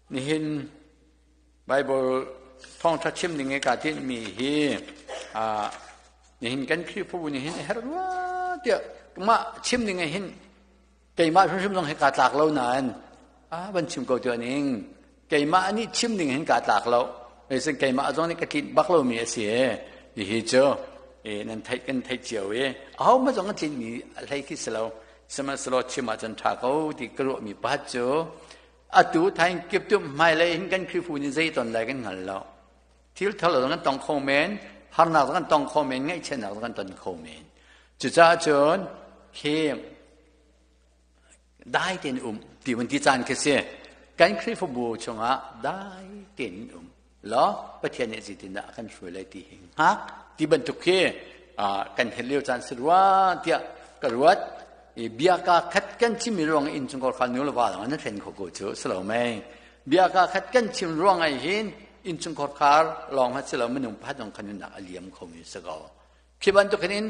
Nihin Bible thawngṭha chim ding i kaa tinhmi hi nihin kan Khrihfabu nih hin a herh rua tiah mah chim ding ah hin keimah hrimhrim zong hi kaa tlak lo nain a van chim ko tuah ning keimah nih chim ding hin kaa tlak lo Zeisin keimah zong nih ka tlinh bak lomi a si i hi cu nan theih kan theih cio i ahohmanh zong an tlinhmi hlei khi si lo. Sihmanhsehlaw chim ahcun ṭha ko ti ka ruahmi pakhat cu atu thaing kiptup hmailei hin kan Khrihfu nih zei ton lai kan hngal lo. Thil thalo zong kan tong kho men, harnak zong kan tong kho men, ngaihchiatnak zong kan ton kho men. Cucaah cun khi dai tein um ti van ti caan khi si. Kan Khrihfabu chungah dai tein um law Pathian nih zeitindah a kan hruai lai ti hi hngak ti bantuk khi kan hel lio caan si rua tiah ka ruat. I bia ka khat kan chim mi ruang in chungkhar kha nu le va lang an hren kho ko cu si lo mei. Bia ka khat kan chim ruang ai hin inn chungkhar khar lawng ha si lo minung pakhat zong khan nunnak a liam kho mi si ko. Khi bantuk hin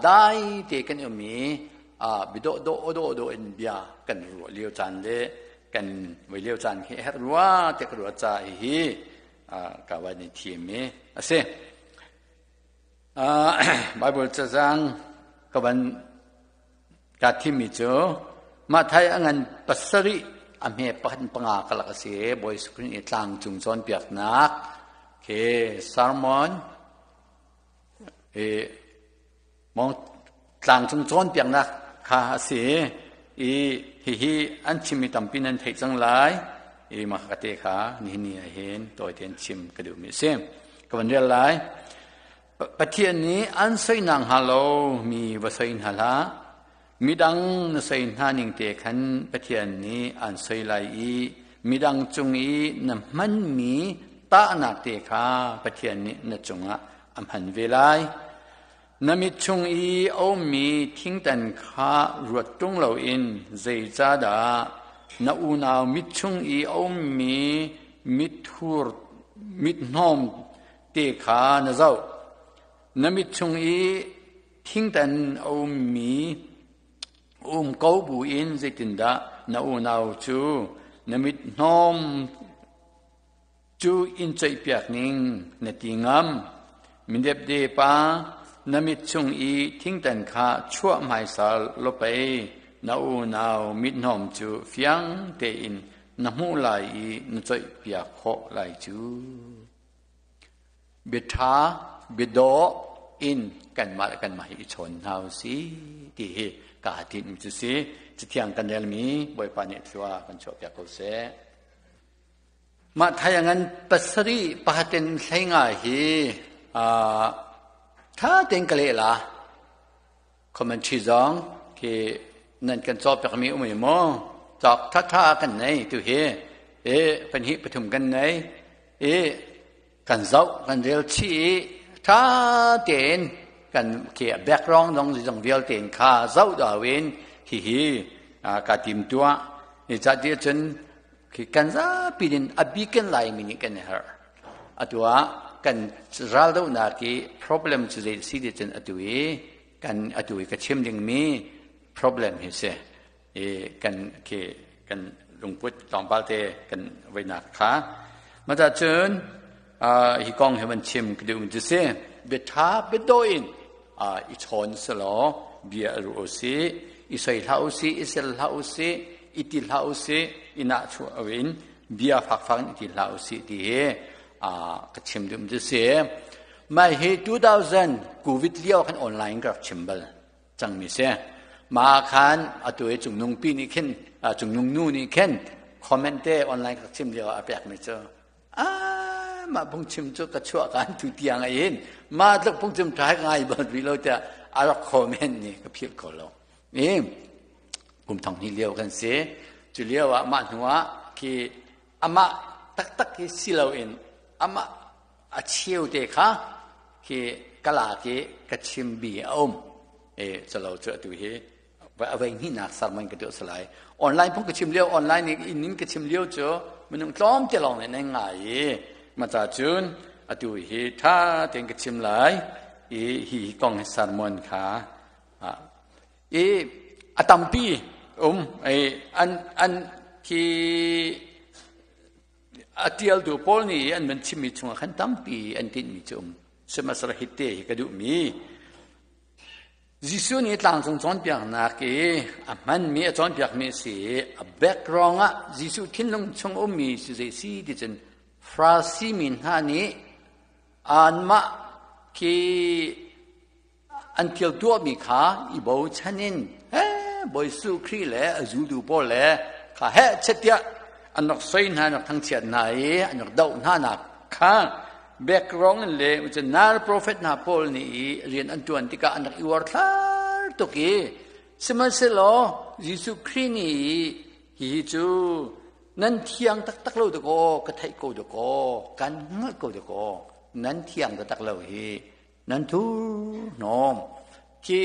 dai te kan um i bidawh dawh dawh dawh in bia kan ruah lio caan le kan voi lio caan khi herh rua te ka ruah ca hi ka van i thim i a si. Bible cazang ka van ka thimmi cu Mathai a ngan pasarih a hme pakhat panga kalak a si. Bawi Jesuh i tlang cung cawnpiaknak khi sermon i mong tlang cung cawnpiaknak kha a si i hihi an chimmi tampi nan theih cang lai i mah ka te kha nihin ni ah hin tawi tein chim ka duhmi a si. Ka van rel lai. Pathian nih an soinak hnga lo mi va soi hna hlah. Midang na soi hna ning te khan Pathian nih an soi lai i midang cung i na hmanmi tahnak te kha Pathian nih na cungah a hman ve lai. Na mit chung i a ummi thingtan kha ruat ṭung loin zeicahdah na unau mit chung i a ummi mithur mithnawm te kha na zoh? Na mit chung i thingtan a ummi um ko buin zeitindah na unau cu na mithnawm cu in ceihpiak ning na ti ngam? Midepde pa, na mit chung i thingtan kha chuah hmaisa law pei na unau mithnawm cu fiang tein na hmuh lai i na coihpiak khawh lai cu. Biaṭha, biadawh in kanmah le kanmah hi i chawn hna u si ti hi kaa tinhmi cu si. Cathiang kan relmi Bawipa nih thlua kan chuahpiak ko seh. Mah thai a ngan pasarih pahatin hleinga hi ṭha tein ka leh la. Commentary zong khi nan kan cawpiakmi um i maw cawk ṭhaṭha kan nei tu hi i pahnih pathum kan nei i kan zoh kan rel chih i ṭha tein kan khi background zong zong vialte in kha zoh dau in hihi ka tim tuah ni ca ti cun khi kan zapi in a bikin Laimi nih kan i harh. Atu ah kan raldohnak i problem cu zei si ti cun atu i kan atu i ka chim dingmi problem hi si. I kan khi kan lungput tlawmpal te kan voinak kha. Mata cun hi kong hi van chim ka duh mi cu si. Biatha biadawh in i chawn selaw bia ru u si, i soi hlah u si, i sel hlah u si, i ti hlah u si, i nahchuah in bia fakfak in i ti hlah u si ti hi ka chim duh mi si. Mai hi 2000 COVID lio khan online ka rak chim bal cangmi si. Ma khan atu i cungnung pi nih khin cungnung nu nih khin comment te online ka chim lio a pek mi cu ah mah phungchim cu ka chuah kan tu tiang a in mah tluk phungchim ṭha ngai bal rih lo tiah a rak comment ni ka philh kho lo. I kum thong hnih lio kan si. Cu lio ah mah hnu ah khi amah taktak hi si loin amah a cheu te kha khi ka lak i ka chim bi a um. E calo cu atu hi a vei hnihnak sermon ka tuah salai. Online phung ka chim lio, online in in ka chim lio cu minung tlawm te lawng nih nan ngai i maca cun atu hi tha tein ka chim lai i hi kong hi sermon kha i a tampi um i an an khi. A tialtu pawl nih an van chimmi chungah khan tampi an tinhmi cu um. Sihmanhsehlaw hi te hi ka duhmi Jesuh nih tlangcung cawnpiaknak i a hmanmi a cawnpiakmi a si i a background ah Jesuh thinlung chung ummi si zei si ti cun Farasi mi hna nih anmah khi an thil tuahmi kha i bochan in he Bawi Jesuh Khrih le a zultu pawl le kha heh chet tiah an rak soi hna an rak thangchiat hna i an rak doh hna nak kha background in le cun nar prophet hna pawl nih i rian an tuan tikah an rak i uar thlar tuk i sihmanhsehlaw Jesuh Khrih nih hihi cu nan thiang taktak lo dakaw ka theih ko dakaw kan hngalh ko dakaw nan thiang taktak lo hi nan thurhnawm khi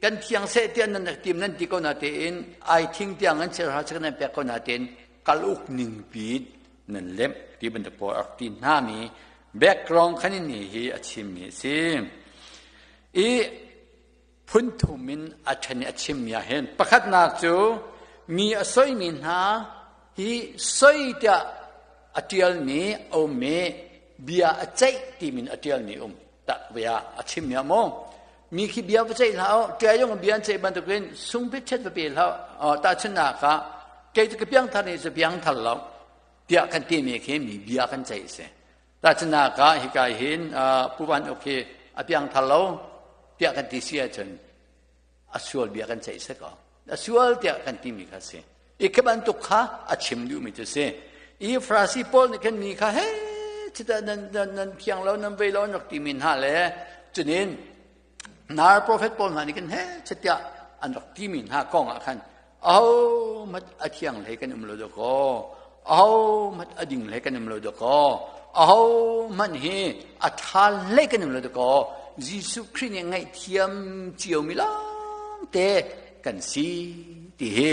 kan thiang seh tiah nan rak tim nan ti ko na tein ai thing tiang an chir ha nan pek ko na tein kal uk ning pi nan lem ti bantuk pawl rak ti hna mi background khan in hi a chim mi si i phun thum in a ṭhen i a chim mi ah hin pakhatnak cu mi a soi mi hna hi soi tiah a ṭial mi a um mi bia a ceih ti min a ṭial mi um tak bia a chim mi ah maw mi khi bia va ceih hlah u ṭial yung bia an ceih bantukin sungpit ṭhet va pe hlah tahchunhnak ah kei cu ka piangthar nih cu piangthar lo tiah kan ti mi khi mi bia kan ceih si Tahchunhnak ah hika hin Pu Van Uk hi a piangthar lo tiah kan ti si ahcun a sual bia kan ceih si ko. A sual tiah kan timi kha si. I khi bantuk kha a chim duhmi cu si. I Farasi pawl nih khan mi kha he chita nan nan nan thiang lo nan vei lo an rak timi hna le cunin nar prophet pawl hna nih khan he chitiah an rak timi hna kong ah khan ahohmanh a thiang hlei kan um lo dakaw ahohmanh a ding hlei kan um lo dakaw ahohmanh hi a ṭha hlei kan um lo dakaw Jesuh Khrih nih ngaihthiam ciomi lawngte kan si ti hi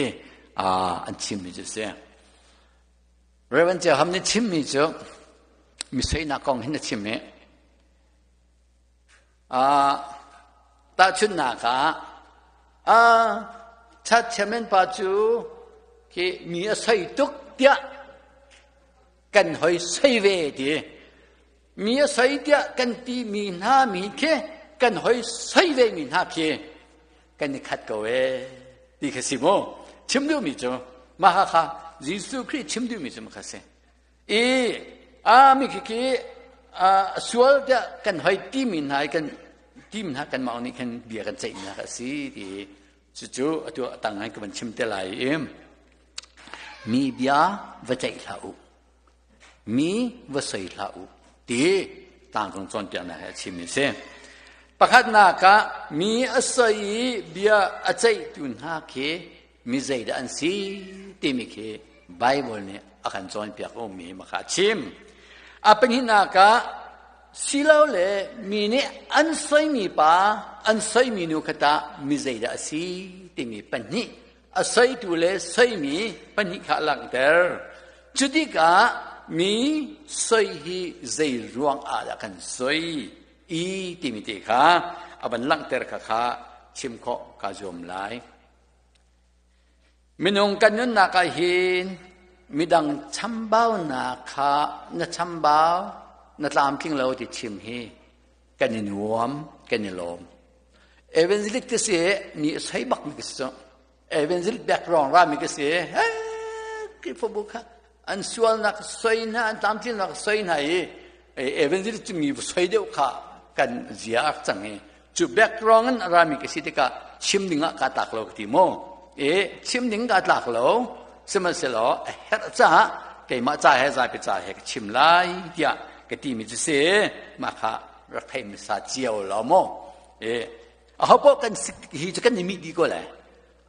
an chimmi cu si. Reverend Jaham nih chimmi cu miseinak kong hin a chim i Tahchunhnak ah, chat chairman pa cu khi mi a soi tuk tiah kan hoi soi ve ti. Mi a soi tiah kan ti mi hna mi khi kan hoi soi ve mi hna khi kan i khat ko ee ti kha si mu. Chim duhmi cu mah kha Jesuh Khrih chim duhmi cu kha si. I a mi khi a sual tiah kan hoi timi hna i kan tim hna kan mah nih khan bia kan ceih nak a si ti cucu atu a tang ka van chim te lai i mi bia va ceih hlah u mi va soi hlah u ti tlangcung cawnpiaknak he a chim mi si pakhatnak ah mi a soi i bia a ceihtu hna khi mi zeidah an si timi khi Bible nih a kan cawnpiak ummi maka a chim. A pahnihnak ah silole mi nih an soimi pa an soimi nu kha tah mi zeidah a si timi pahnih a soitu le soimi pahnih kha a langhter. Cu tikah mi soi hi zei ruang ah dah kan soi i timi te kha a van langhter kha kha chim khawh kaa zuam lai. Minung kan nunnak ah hin midang chambaunak kha na chambau na tlamtling lo ti chim hi kan i nuam kan i lawm. Evangelic ti si mi sei bak mi ka si cu. Evangelic background ra mi ka si. He Khrihfabu kha an sualnak soi hna an tlamtlinnak soi hna i evangelic cu mi soi deuh kha kan zia ak cang i cu background in a rami ka si tikah chim ding ah kaa tlak lo ka ti mu e chim ding kaa tlak lo sihmanhsehlaw a herh caah keimah ca he zapi ca he ka chim lai tiah ka timi cu si mah kha rak thei hmasa cio lo mu e aho paoh kan hi cu kan i mih dih ko lai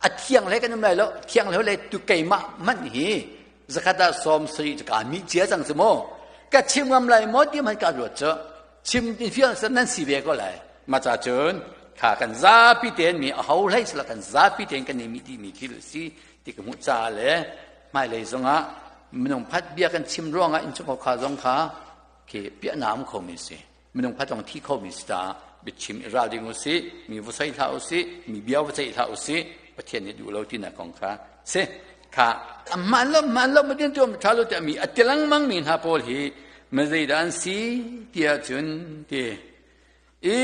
a thiang le kan um lai lo thiang le le tu keimah hmanh hi zakhat ah sawm sarih cu kaa mih cia cang cu mu ka chim ngam lai maw ti hmanh ka ruat cu chim ti fiang san nan si ve ko lai ma cha cun kha kan zapi tein mi a ho hlei sila kan zapi tein kan i mih dih mi thil si ti ka hmuh ca le hmailei zongah minung phat bia kan chim ruangah innchung kha zong kha khi piahna um kho mi si minung phat zong thi kho mi si caah biachim i ralring u sih mi va soi hlah u sih mi bia va ceih hlah u sih Pathian nih duh lo tinak kong kha si. Kha hmaan lo hmaan lo ma tin tuam tha lo ti mi a ti lengmang mi hna pawl hi ma zeidah an si tiah cun ti i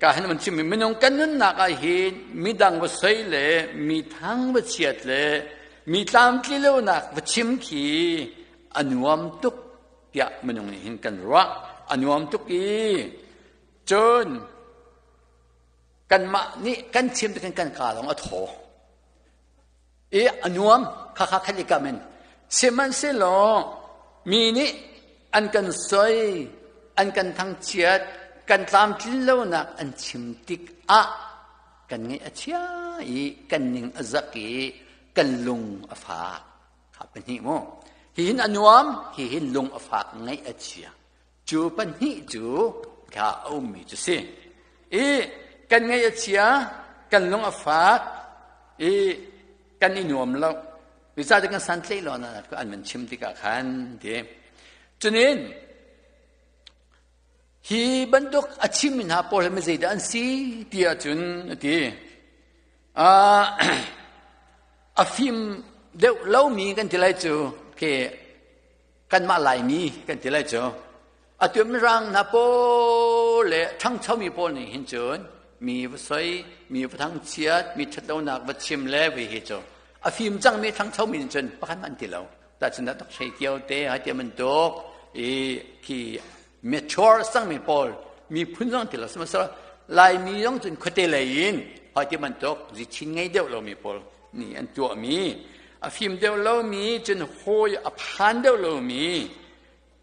ka han man chim mi minung kan nunnak ah hin midang va soi le mi thang va chiat le mi tlamtli lonak va chim khi a nuam tuk tiah minung nih hin kan ruah. A nuam tuk i cun kanmah nih kan chim tikin kan ka lawng a thaw i a nuam kha kha khat i kam in. Sihmanhsehlaw mi nih an kan soi, an kan thangchiat, kan tlamtlin lonak an chim tikah kan ngaih a chia i kan ning a zak i kan lung a fak. Kha pahnih mu. Hihin a nuam, hihin lung a fak, ngaih a chia. Cu pahnih cu kha a ummi cu si. I kan ngaih a chia, kan lung a fak i kan i nuam lo. Zeicahtiah kan santlaih lo na an van chim tikah khan ti. Cunin hi bantuk a chimmi hna pawl hi zeidah an si ti ahcun a ti. A fim deuh lomi kan ti lai cu ke kanmah Laimi kan ti lai cu. Atu Mirang hna pawl le ṭhangchomi pawl nih hin cun mi va soi, mi va thangchiat, mi ṭhatlonak va chim le vi hi cu a fim cangmi ṭhangchomi nih cun pakhat hmanh an ti lo. Tahchunhnak tok hrei kio te hai ti bantuk i khi mature cangmi pawl miphun zong ti lo. Sihmanhsehlaw Laimi zong cun khuate lei in hai ti bantuk zichin ngei deuh lomi pawl nih an tuahmi a fim deuh lomi cun hawi a phan deuh lomi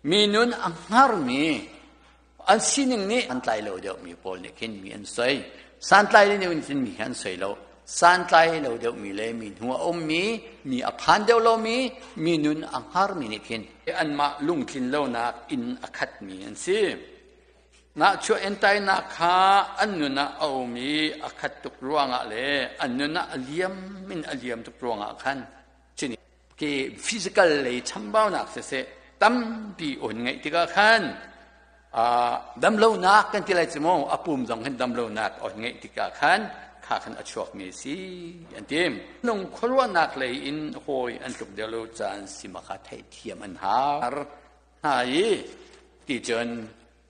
mi nun a hngarmi an sining nih an tlai lo deuhmi pawl nih khin mi an soi. Santlai le nih cun mi an soi lo. Santlai lo deuhmi le mi hnu a ummi, mi a phan deuh lomi, mi nun a hngarmi nih khin anmah lungtlin lonak in a khatmi an si. Nahchuah entainak kha an nun ah a um i a khat tuk ruangah le an nun ah a liam in a liam tuk ruangah khan cun ke physical lei chambaunak siseh tampi on ngeih tikah khan damlonak kan ti lai cu mu, a pum zong hin damlonak on ngeih tikah khan kha khan a chuakmi si an ti. Nung khuaruahnak lei in hawi an tluk deuh lo caan si ma kha theihthiam an har hna i ti cun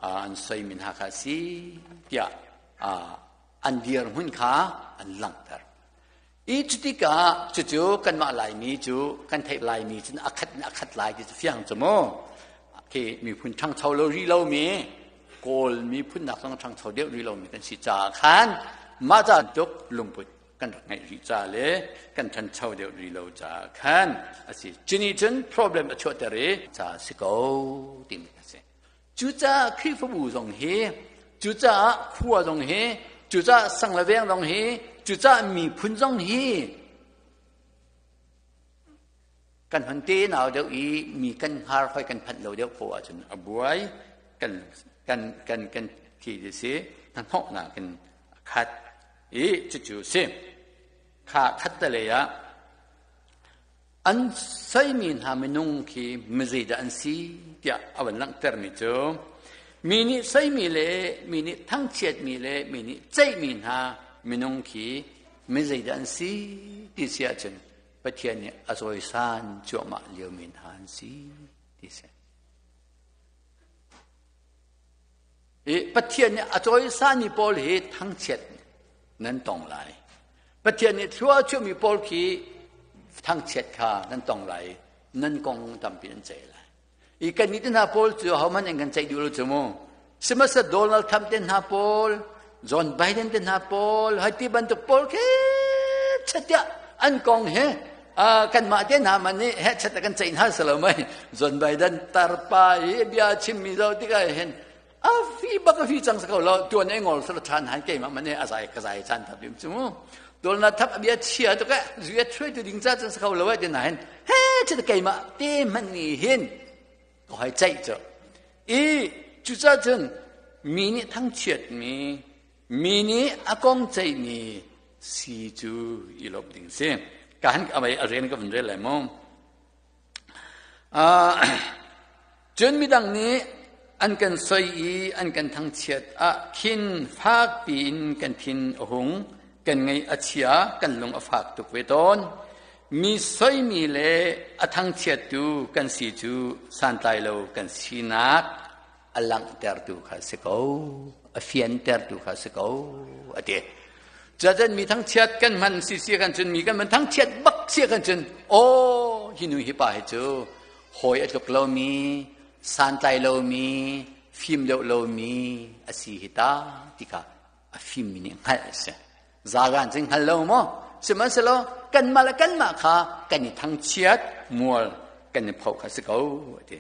an soimi hna kha si tiah an dirhmun kha an langhter. I cutikah cucu kanmah Laimi cu kan theih. Laimi cun a khat in a khat lai ti cu fiang cu mu. Khi miphun ṭhangcho lo rih lomi, Kawl miphun nak zong ṭhangcho deuh rih lomi kan si caah khan mah ca tuk lungput kan rak ngeih rih ca le kan ṭhancho deuh rih lo caah khan a si. Cunih cun problem a chuahter i ca si ko timi a si. Cucaah Khrihfabu zong hi, cucaah khua zong hi, cucaah sang le veng zong hi, cucaah miphun zong hi kan hon te nau deuh i mi kan hngar hoi kan phanh lo deuh poah ahcun a buai kan kan kan kan thi ti si hnahnawhnak in a khat i cucu si. Kha khat te lei ah an soimi hna minung khi mizeidah an si tiah a van langhtermi cu mi nih soimi le mi nih thangchiatmi le mi nih ceihmi hna minung khi mizeidah an si ti si ahcun Pathian nih a cawisan cuahmah liomi hna an si ti si. I Pathian nih a cawisanmi pawl hi thangchiat nan tong lai. Pathian nih thlua a chuahmi pawl khi thangchiat kha nan tong lai. Nan kong tampi nan ceih lai. I kan nih te hna pawl cu ahohmanh an kan ceih duh lo cu mu. Sihmanhsehlaw Donald Trump te hna pawl, John Biden te hna pawl, hai ti bantuk pawl khi chatiah an kong he kanmah te hna man nih he chat kan ceih hna selo mei. John Biden tarpa i bia chimmi zo tikah hin a fi bak a fi cang sa ko lo tuan ei ngol sala than han keimah man a zai ka zai chan thap dim chu Donald Trump a bia chia to ka zuya thrui tu ding cha chan sa ko lo ti na hin he chat keimah te man ni hin ko hai ceih chu i cu ca cun mi nih thangchiat mi, mi nih a kong ceih mi si cu i lawm ding si. Ka han amai a ren ka vun rel lai mu. Cun midang nih an kan soi i an kan thangchiat ah khin fak piin kan thin a hung, kan ngaih a chia, kan lung a fak tuk ve tawn. Mi soimi le a thangchiattu kan si cu santlai lo kan sinak a langhtertu kha si ko, a fiantertu kha si ko, a ti. Cuacun mi thangchiat kan hman si si kan cun mi kan man thangchiat bak si kan cun aw hi nu hi pa hi cu hawi a tluk lomi santlai lomi fim deuh lomi a si hi ta ti kha a fimmi nih hngalh a si. Zaran cun hngal lo maw? Sihmanhsehlaw kanmah le kanmah kha kan i thangchiat mual kan i phoh kha si ko a ti.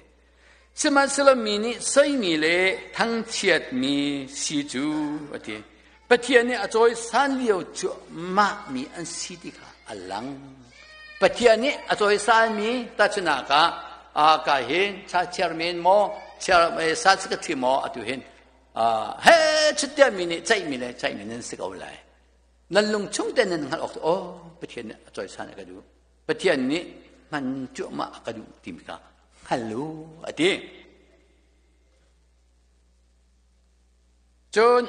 Sihmanhsehlaw mi nih soimi le thangchiatmi si cu a ti. Pathian nih a cawisan lio cuahmah mi an si ti kha a lang. Pathian nih a cawisanmi tahchunhnak ah ka hin cha chairman maw sa secretary maw atu hin he chutia mi nih ceihmi le ceihmi nan si ko lai. Nan lung chung te nan hngalh awk oh Pathian nih a cawisan a ka duh. Pathian nih hman cuahmah a ka duh timi kha hngal u a ti. Cun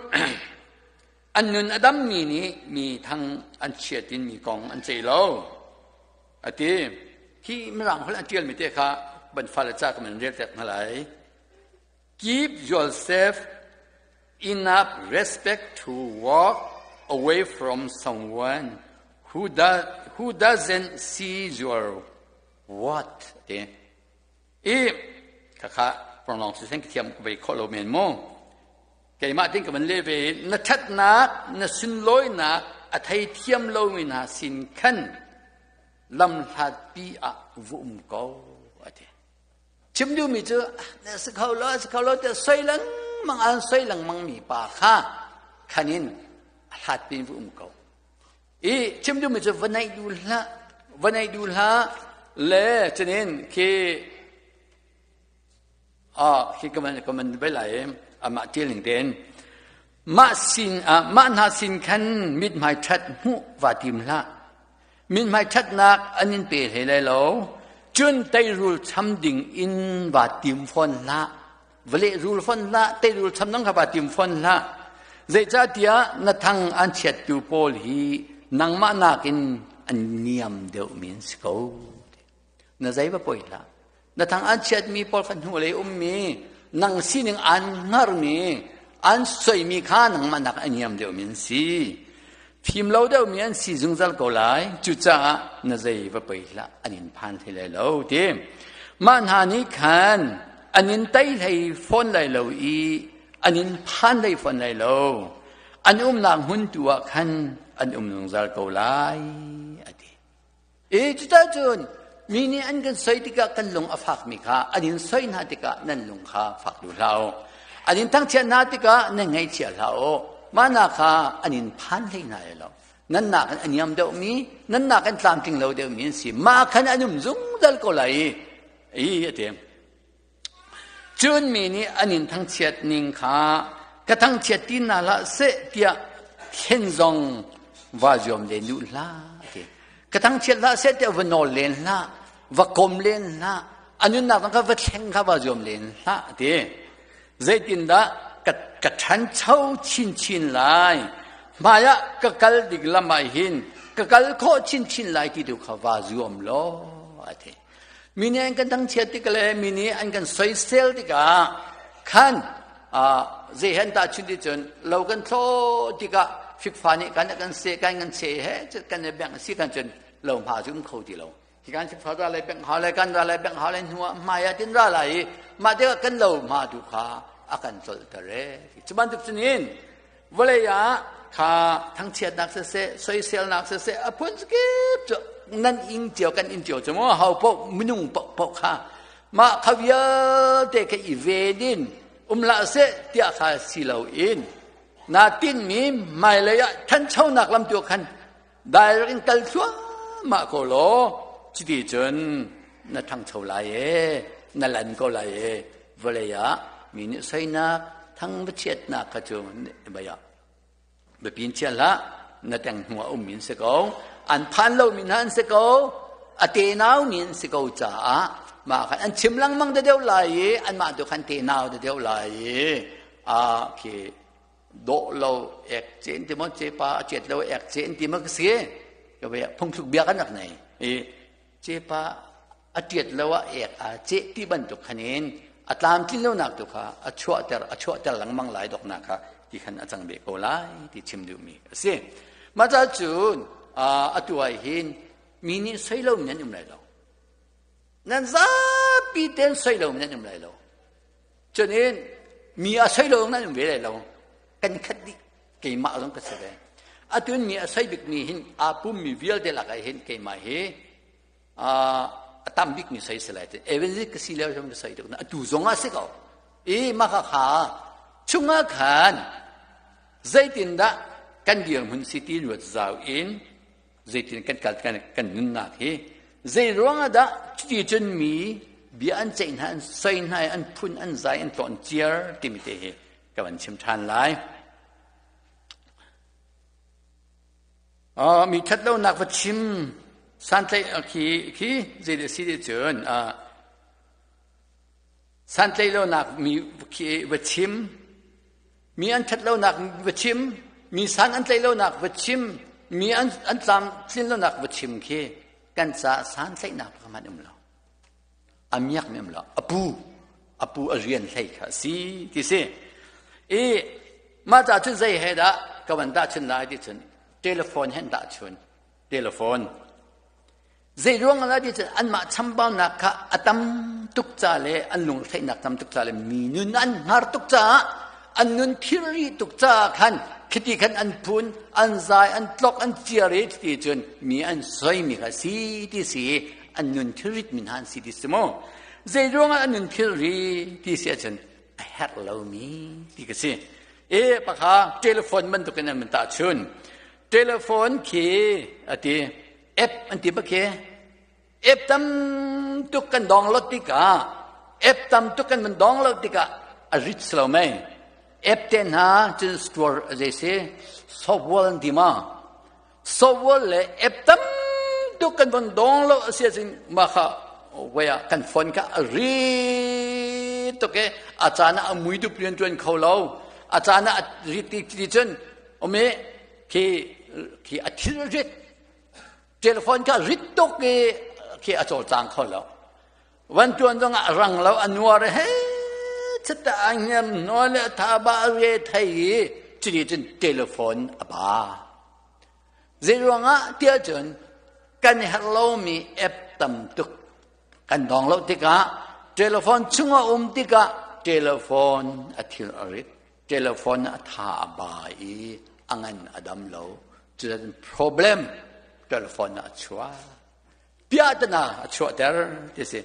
an nun a dammi nih mi thang an chiat in mi kong an ceih lo a ti. Hi Mirang holh an ṭialmi te kha ban fale ca ka man rel tek hna lai. Keep yourself enough respect to walk away from someone who, does, who doesn't see your worth. Ti. I khakha pronglong si sen thiam ve kho lo men mu. Keimah tin ka van le ve na thatnak na sunlawinak a thei thiam lomi hna sin khan lamhlat pi ah va um ko ati. Chim duhmi cu na si kho lo si kho lo tiah soi lengmang an soi lengmang mi pa kha khanin a hlat pin va um ko. I chim duhmi cu va naih duh hlah va naih duh hlah le cunin khi ah khi ka man ka man bai lai amah tial ning tein mah sin mah hna sin khan mithmai ṭhat hmuh va tim hlah mithmai ṭhatnak an in pe hlei lai lo cun teirul cham ding in va tim fawn hlah va lehrul fawn hlah teirul cham dang kha va tim fawn hlah zeicahtiah na thang an chiattu pawl hi nangmah nakin an niam deuh mi an si ko na zei va poi hlah na thang an chiatmi pawl kha hnulei ummi nang sining an hngarmi an soimi kha nangmah nak a niam deuhmi an si fim lo deuhmi an si zungzal ko lai cucaah na zei va poi hlah an in phan hlei lai lo ti mah hna nih khan an in tei hlei fawn lai lo i an in phan hlei fawn lai lo an umnak hmun tu ah khan an um zungzal ko lai a ti E cucun mi nih an kan soi tikah kan lung a fakmi kha an in soi hna tikah nan lung kha fak duh hlah u. An in thangchiat hna tikah nan ngaihchia hlah u. Mah hna kha an in phan hlei hna lai lo. Nan nakin a niam deuhmi, nan nakin tlamtling lo deuhmi an si. Mah khan an um zungzal ko lai i, i a ti. Cun mi nih an in thangchiat ning kha ka thangchiat ti hna hlah seh tiah thlen zong va zuam len duh hlah ti. Ka thangchiat hlah seh tiah va nawl len hlah, va kom len hlah, a nunnak zong kha va thleng kha va zuam len hlah ti. Zeitindah ka, ka ṭhancho chinchin lai, hmai ah ka kal dik lam ah hin ka kal khawh chinchin lai ti tu kha va zuam law a ti. Mi nih an kan thangchiat tik le mi nih an kan soisel tikah khan zei hen tahchunh ti cun lo kan thlawh tikah fikfa nih kan kan seh kan kan seh he kan i bengh si kan cun lo hma cu um kho ti lo hi kan fikfa ra lai bengh hau lai kan ra lai bengh hau lai hnu ah hmai ah tin ra lai i mah tikah kan lo hma tu kha a kan colhter e cu bantuk cun in vawlei ah kha thangchiatnak siseh soiselnak siseh a phun kip cu nan ing cio kan in cio cu maw ho paoh minung paoh kha mah kha vialte kha i ven in um hlah seh tiah kha si lo in na tinmi hmailei ah thanchonak lam tu khan direct in kal thluahmah ko law cuti cun na ṭhangcho lai e na lan ko lai e vawlei ah mi nih soinak thang va chiatnak kha cu bai ah biapin chia hlah na teng hnu ah um min si ko an phan lo mi hna an si ko a tenau mi an si ko caah mah khan an chim lengmang de deuh lai i anmah tu khan tenau de deuh lai i a khi dawh lo ek cen ti maw cepa a cet lo ek cen ti ma ka si ka ve phungthluk bia kan rak nei. I cepa a ṭiat lo ah ek aa ceh ti bantuk khan in a tlamtlin lonak tu kha a chuahter a chuahter lengmang lai doknak kha ti khan a cang ve ko lai ti chim duhmi a si. Mah ca cun atu ah hin mi nih soi lo nan um lai lo. Nan zapi ten soi lo nan um lai lo. Cun in mi a soi lo nan um ve lai lo. Kan khat dih keimah zong ka si ve. Atun mi a soi bikmi hin aa pummi vialte lakah hin keimah hi a tam bikmi soi si lai. Evangelist ka si lio zong ka soi tuk. Atu zong ah si ko. I mah kha kha chungah khan zeitindah kan dirhmun si ti ruat zau in zeitin kan kal kan, kan nunnak hi zei ruang ah dah cuti cun mi bia an ceih hna an soi hna an phun an zai an tlawn ciar timi te hi ka van chim ṭhan lai. Mi ṭhat lonak va chim santlaih khi khi zei si ti cun santlaih lonak mi khi va chim mi an ṭhat lonak va chim mi san an tlaih lonak va chim mi an an tlam tlin lonak va chim khi kan caah santlaihnak pakhat hmanh um lo a miak mi um lo a pu a pu a rian hlei kha si ti si i mah ca cun zei he dah ka van dah chun lai ti cun telephone hen dah chun telephone zei ruang ah ti cun anmah chambaunak kha a tam tuk ca le an lungretheihnak tam tuk ca le mi nun an hngar tuk caah an nun thilri tuk caah khan khiti khan an phun an zai an tlok an ciar i ti cun mi an soimi kha si ti si an nun thilrit min han si ti si mu zei ruangah an nun thilri ti si ahcun a herh lomi ti ka si e pakha telephone bantukin an mun ta chun telephone khi ati app an ti bak khi app tam tuk kan download tikah app tam tuk kan mun download tikah a rich lo mei app te hna cun store zei si software an ti ma Software le app tam tuk kan von dong lo a si ahcun mah kha wei ah kan phone kha a ri tuk i a caan ah a mui dup rian ṭuan kho lo a caan ah a rit ti ti cun um i khi khi a thil rit telephone kha rit tuk i khi a cawlcang kho lo van ṭuan zong ah a rang lo a nuar he chata a hniam hnaw le a tha ba a re thei i cuti cun telephone a ba zei ruangah tiah cun kan herh lomi app tam tuk kan dong lo tikah telephone chungah um tikah telephone a thil a rit telephone a tha a ba i a ngan a dam lo cutin problem telephone ah a chuak piahtana a chuahter ti si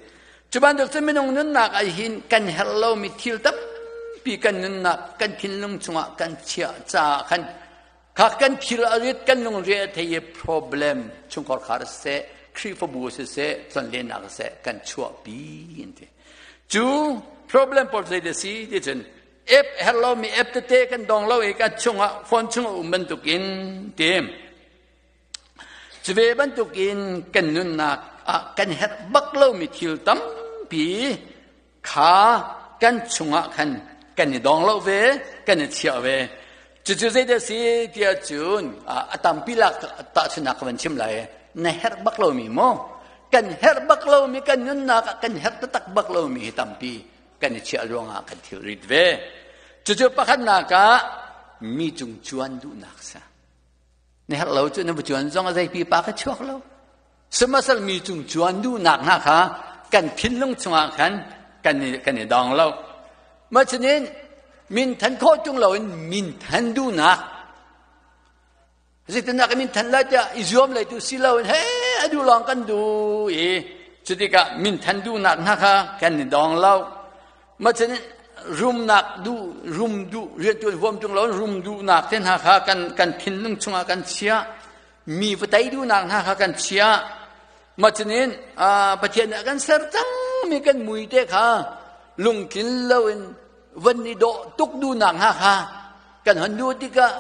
cu bantuk cun minung nunnak ah hin kan herh lomi thil tampi kan nunnak kan thinlung chungah kan chiah caah khan kha kan thil a rit kan lungre a thei i problem chungkhar khar siseh Khrihfabu siseh tlonlennak siseh kan chuahpi in ti cu problem pawl zei si ti cun app herh lomi app tete kan dong lo i kan chungah phone chungah um bantukin ti Cuve bantukin kan nunnak ah kan herh bak lomi thil tampi kha kan chungah khan kan i dong lo ve, kan i chiah ve. Cucu zeidah si tiah cun a tampi lak tahchunhnak ka van chim lai. Na herh bak lomi maw? Kan herh bak lomi kan nunnak ah kan herh taktak bak lomi hi tampi kan i chiah ruangah kan thil rit ve. Cucu pakhatnak ah mi cung cuan duhnak sa. Na herh lo cu na va cuan zong a zeipi pa ka chuak lo. Sihmanhsehlaw mi cung cuan duhnak hna kha kan thinlung chungah khan kan i, kan i dong lo. Mah cunin min than khawh tung loin min than duhnak zeitindah ka min than lai tiah i zuam lei tu si loin he a duh lawng kan duh i cutikah min than duhnak hna kha kan i dong lo. Mah cunin rumnak duh rum duh riantuan huam tung lo rum duhnak te hna kha kan kan thinlung chungah kan chiah mi va tei duhnak hna kha kan chiah mah cunin Pathian nih a kan ser cang mi kan mui te kha lungtlin loin van i dawh tuk duhnak hna kha kan hon duh tikah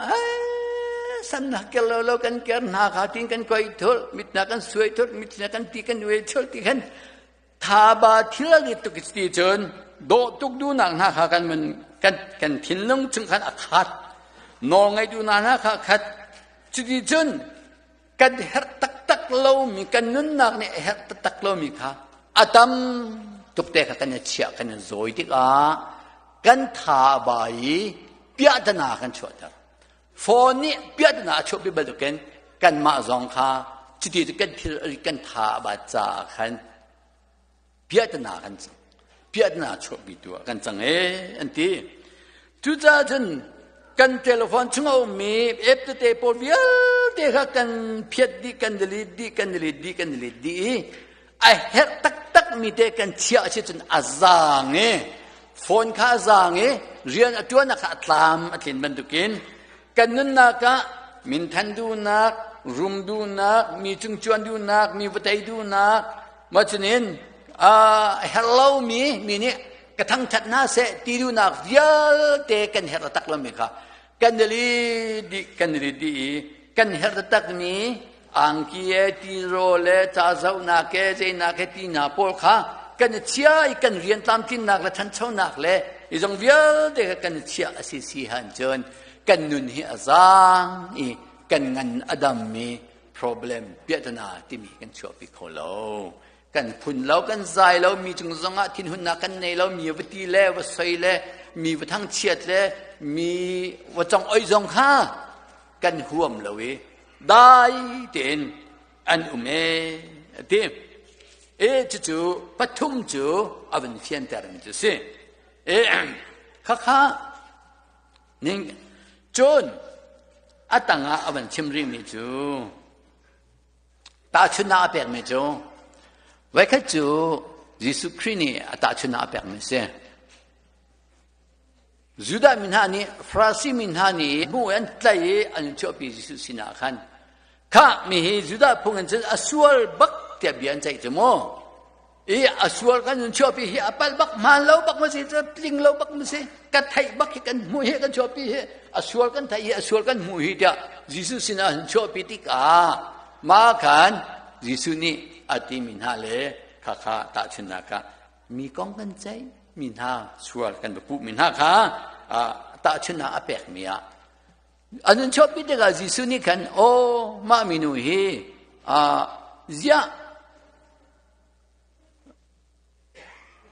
san na ker lo lo kan ker hna kha tin kan koi thul mit na kan suai thul mit na kan ti kan uai thul ti khan Thaba thil a rit tuk ti cun dawh tuk duhnak hna kha kan mun kan kan thinlung chung khan a khat nawl ngaih duhnak hna kha a khat cuti cun kan herh taktak. taktak lomi, kan nunnak nih a herh taktak lomi kha a tam tuk te kha kan i chiah, kan i zawi tikah kan tha a ba i piahtana kan chuahter. Phone nih piahtana a chuahpi bantukin kanmah zong kha cuti cu kan thil kan tha a bat caah khan piahtana kan cang. Piahtana chuahpi tu ah kan cang ee an ti. Cucaah cun kan telephone chung a ummi app tete pawl vialte kha kan phiat dih, kan delete dih, kan delete dih, kan delete dih i a herh taktak mi te kan chiah a si cun a zaang i phone kha a zaang i rian a ṭuannak kha a tlam a tlin bantukin kan nunnak ah minthan duhnak, rum duhnak, mi cungcuan duhnak, mi va tei duhnak, ma cunin a herh lomi mi nih ka thangṭhat hna seh ti duhnak vialte kan herh tak lomi kha kan i dih kan i dih i kan herh taktak mi angki e tirawl le ca zohnak e zeinak he ti hna pawl kha kan i chia i kan rian tlamtlinnak le ṭhanchonak le i zong vialte kha kan i chiah a si si han cun kan nun hi a zaang i kan ngan a dammi problem piahtana timi kan chuahpi kho lo. Kan phun lo, kan zai lo, mi cung zongah thinhunnak kan nei lo, mi va ti le va soi le mi va thangchiat le mi va cong oi zong kha kan huam lo i dai tein an um e a ti. E cucu pathum cu a van fianter mi cu si. E khakha ning cun a tangah a van chim rihmi cu tahchunhnak a pekmi cu voikhat cu Jesuh Khrih nih a tahchunhnak a pekmi a si. Judah mi hna nih Farasi mi hna nih hmu an tlaih i an chuahpi Jesuh sinah khan khah mi hi Judah phung in cun a sual bak tiah bia an ceih cu mu. I a sual kan in chuahpi hi a palh bak hmaan lo bak ma si tling lo bak ma si ka theih bak hi kan hmuh hi kan chuahpi hi a sual kan theih hi a sual kan hmuh hi tiah Jesuh sinah an chuahpi tikah ma khan Jesuh nih a timi hna le khakha tahchunhnak ah mi kong kan ceih mi hna sual kan va puh mi hna kha tahchunhnak a pek mi ah an in chuahpi tikah Jesuh nih khan aw mah minu hi ziah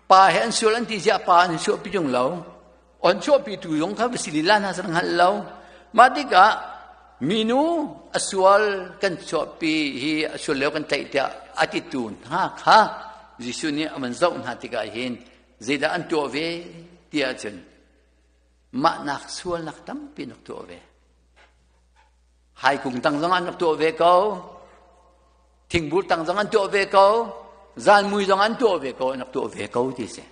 Pa he an sual an ti ziah pa an chuahpi ṭung lo. An chuahpi tu zong kha va si lila hna san hngal lo. Mah tikah minu a sual kan chuahpi hi a sual lio kan tlaih tiah a titu hna kha Jesuh nih a van zoh hna tikah hin zeidah an tuah ve ti ahcun mahnak sualnak tampi an rak tuah ve. Haikung tang zong an rak tuah ve ko. Thingbur tang zong an tuah ve ko. Zanmui zong an tuah ve ko, an rak tuah ve ko ti si.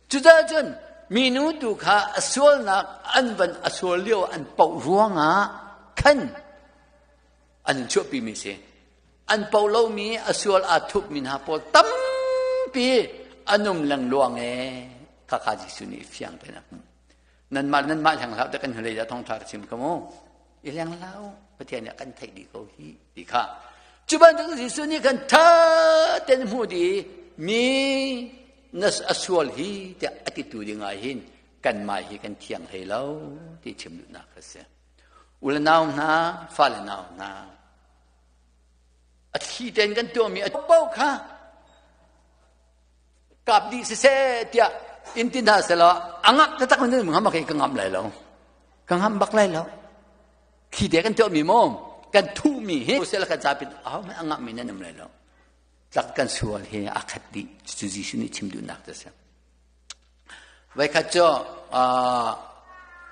Cucaah cun minu tu kha a sualnak an van a sual lio an poh ruangah khan an chuahpi mi si. An poh lomi a sual aa thupmi hna pawl tampi an um lengluang e. Khakha Jesuh nih fiang tein a hmuh. Nanmah nanmah hleng hlah te kan hnulei ah thawngṭha ka chim ka mu. I hleng hlah u. Pathian nih a kan theih dih ko hi ti kha. Cu bantuk Jesuh nih khan ṭha tein hmuh dih mi na a sual hi tiah a titu ding ah hin kanmah hi kan thiang hlei lo ti chim duhnak a si. U le nau hna, fale nau hna, a thli tein kan tuahmi a paoh kha kap dih siseh tiah in ti hna selaw a ngak taktak in ngam bak ka ngam lai lo ka ngam bak lai lo khi te kan tuah mi maw kan thuh mi hi sel kan zapit aho a ngam mi nan um lai lo tlak kan sual hi a khat dih cu Jesuh nih chim duhnak te si voi khat cu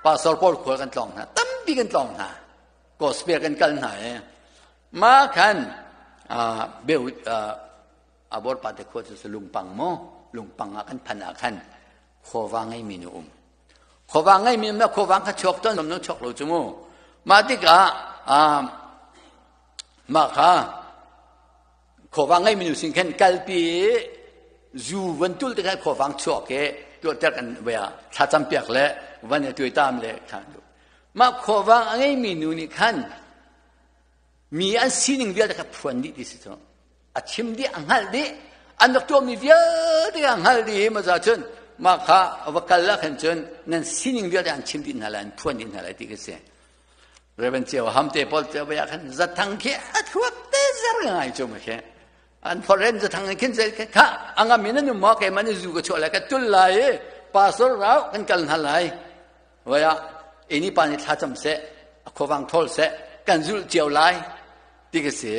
pastor paul khual kan tlong hna tampi kan tlong hna gospel kan kal hna e ma khan beu A borpa te khua cu lungpang maw lungpang ah kan phan ah khan khuavang ngeimi nu um. Khuavang ngeimi na khuavang kha chuak ton nom chuak lo cu mu. Mah tikah mah kha khuavang ngeimi nu sin khan kalpi zu van tul te khan khuavang chuak e tuahter kan vea thlacam piak le van e tuaitam le khan mah khuavang a ngeimi nu nih khan mi an sining vialte kha phuan dih ti si cu a chim dih a hngalh dih an rak tuahmi vialte a hngalh dih ma za cun mah kha va kal ah khan cun nan sining vialte an chim dih hna lai an phuan dih hna lai ti ka si Reverend Ceu Hamte pawl te baya khan zathang khi a thluak te zer ngai cu ma khi. An foreign cu thang in khin se kha angam in an um maw keimah nih zu ka chuah lai ka tul lai i pastor rau kan kal hna lai. Voi ah ini pa nih thlacam seh, a khuavang thawl seh, kan zulh cio lai ti ka si.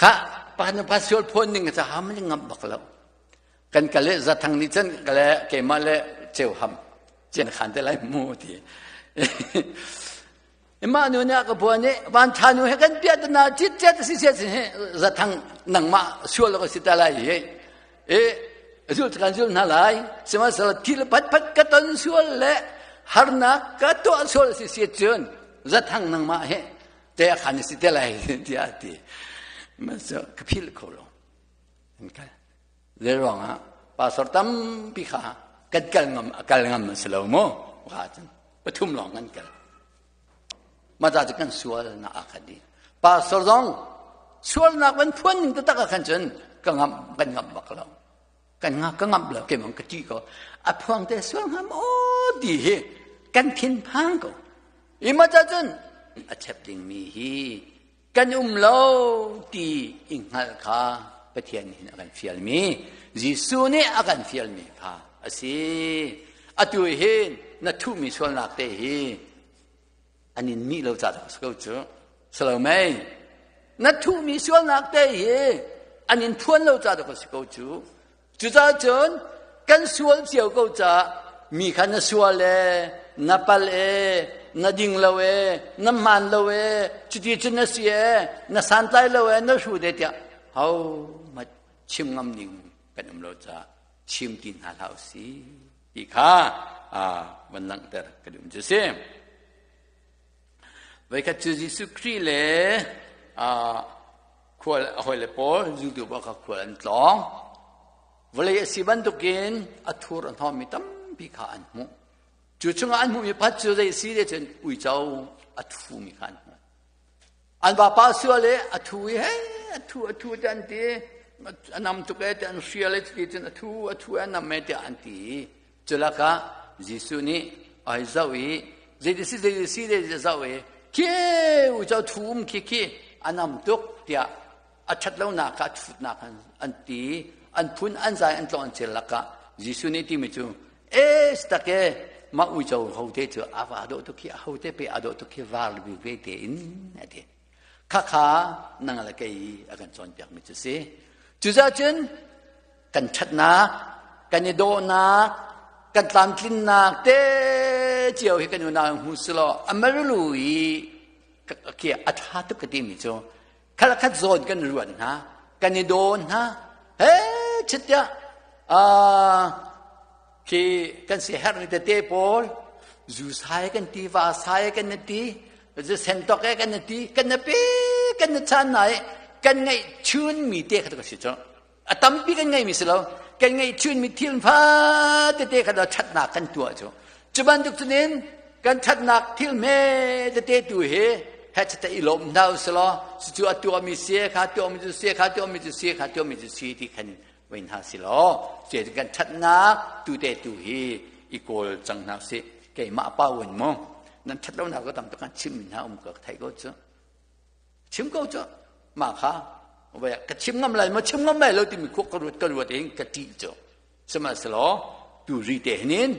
Kha pa nu pa sual phuan ning ca ham ni ngam bak lo. Kan kal i zathang nih cun ka le keimah le ceu ham cian khan te lai mu ti. Imah nu nih a ka buan i van tha nu he kan piah na cit cet si set si zathang nangmah sual ka si ta lai hi. E zul kan zul hna lai sihmanhsehlaw thil phat phat ka ton sual le harnak ka tuah sual si si cun zathang nangmah he te khan si te lai tiah a ti. Ka philh kho lo. An kal. Zei ruangah pastor tampi kha kan kal ngam a kal ngam a si lo mu ka cun pathum lawng kan kal. Mah ca cu kan sual na a khat dih. Pastor zong sualnak van phuan ning taktak ah khan cun ka ngam kan ngam bak lo. Kan nga ka ngam lo keimah ka ṭih ko. A phuang te sual ngam aw ti hi kan thin phang ko. I mah ca cun a chep dingmi hi kan um lo ti i hngalh kha Pathian nih a kan fialmi Jesuh nih a kan fialmi kha a si. Atu hin na thuhmi sualnak te hi an in mih lo ca dah si ko cu. Salomei na thuhmi sualnak te hi an in phuan lo ca dah si ko cu. Cucaah cun kan sual cio ko caah mi kha na sual e, na pal e, na ding lo e, na hmaan lo e, cuti cun na si e, na santlai lo e, na hrut e tiah ho hmanh chim ngam ding kan um lo caah chim ti hna hlah usih ti kha van langhter ka duh cu si. Voikhat cu Jesuh Khrih le khual a hawile pawl zultu pawl kha khual an tlawng. Vawlei a si bantukin a thur a hnawmmi tampi kha an hmuh. Cu chungah an hmuhmi phat cu zei si te cun uico a thumi kha an hmuh. An vapa sual i a thu i he a thu a thu te an ti a nam tuk e te an hrial e ti cun a thu a thu a nam e tiah an ti. Culakah Jesuh nih ai zoh i zeiti si zeiti si zeiti zoh i khi uico thu um khi khi a nam tuk tiah a ṭhat lonak kha a thutnak an ti an phun an zai an tlawng an cel lakah Jesuh nih timi cu e tak e mah uico hote cu a va dawh tuk khi a hote pe a dawh tuk khi var bi ve te in a ti khakha nang le kei a kan cawnpiak mi cu si cucaah cun kan ṭhatnak kan i dawhnak kan tlamtlinnak te cio hi kan unau hmu selaw amarulu i khi a ṭha tuk ka timi cu khal khat zawn kan ruat hna kan i dawn hna he chittiah khi kan si herh ni tete pawl zu sai kan ti va sai kan ti sen tok e kan ti kan na pe kan na chan nai kan ngaih chun mi te kha ka si chu a tampi kan ngeimi si lo kan ngeihchunmi thil fa tete kha ṭhatnak kan tuah cu cu bantuk cunin kan ṭhatnak thil hme tete tu hi hechate i lawm hna usih law cucu a tuahmi si kha tuahmi cu si kha tuahmi cu si kha tuahmi cu si ti khan voi hna si law cu kan ṭhatnak tu te tu hi i kawl cang hna usih keimah pa un mu nan ṭhat lonak ka tam tuk kan chim hna um ka thei ko cu Chim ko cu mah kha ka chim ngam lai maw chim ngam lai lo timi khuk ka ruat ka ruat in ka ṭih cu sihmanhsehlaw tu ri te hinin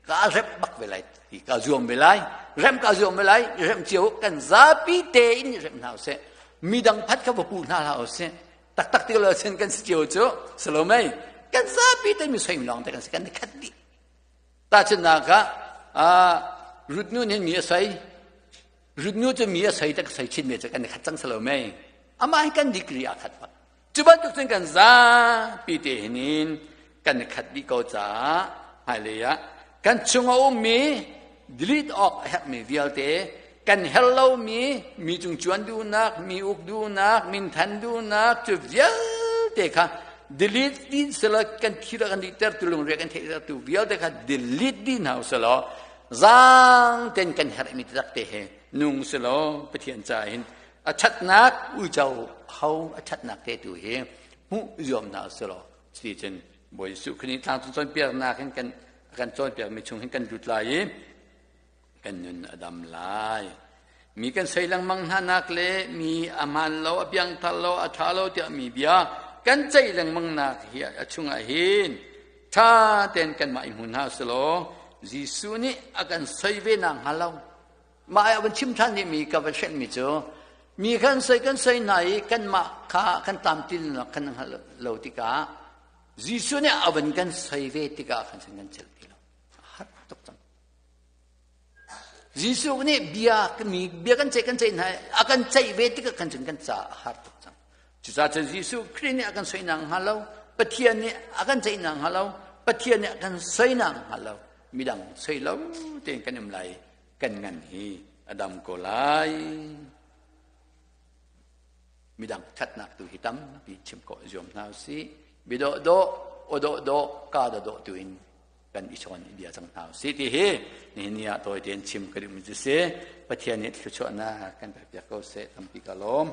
ka rep bak ve lai ti ka zuam ve lai rem ka zuam ve lai rem cio kan zapi te in rem hna usih midang phat kha va puh hna hlah usih taktak ti lo sin kan si cio cu salomei kan zapi te mi soim lawng te kan si kan khat dih tahchunhnak ah rut nu nih mi a soi Rutnu cu mi a soi tak soi chin mi cu kan khat cang salo mei. Amah hi kan degree a khat bak. Cu bantuk cun kan zapi te hinin kan khat dih ko caah hmailei ah kan chung a ummi delete awk a herhmi vialte kan herh lomi mi cung cuan duhnak, mi uk duhnak, minthan duhnak cu vialte kha delete din selaw kan thil kan dihter tu lungre kan theihter tu vialte kha delete dih hna uselaw Zaang ten kan herhmi taktak te he nung selaw Pathian ca in a ṭhatnak uico ho a ṭhatnak te tu hi hmuh zuam hna selaw cuti cun Bawi Jesuh Khrih nih tlangcung cawnpiaknak in kan kan cawnpiakmi chung hin kan lut lai i kan nun a dam lai. Mi kan soi lengmang hna nak le mi a hmaan lo, a piangthar lo, a ṭha lo tiah mi bia kan ceih lengmang nak hi a chungah hin ṭha tein kanmah i hmu hna selaw Jesuh nih a kan soi ve nak hnga lo. Mah a van chim ṭhan mi ka van hrelhmi cu mi kan soi kan soi hna i kanmah kha kan tlamtlin kan hngalh lo tikah Jesuh nih a van kan soi ve tikah khan kan celh ti lo. Har tuk cang. Jesuh nih bia mi bia kan ceih kan ceih hna a kan ceih ve tikah khan cun kan ca a har tuk cang. Cucaah cun Jesuh Khrih nih a kan soinak hnga lo, Pathian nih a kan ceihnak hnga lo, Pathian nih a kan soinak hnga lo, midang soi lo tein kan um lai, kan ngan hi a dam ko lai. Midang ṭhatnak tu hi tampi chim khawh zuam hna usih. Bidawh dawh, aw dawh dawh, ka dawh dawh tu in kan i chawn i bia cang hna usih ti hi nihin ni ah tawi tein chim ka duhmi cu si. Pathian nih thluachuahnak kan pek piak ko seh. Tampi ka lawm.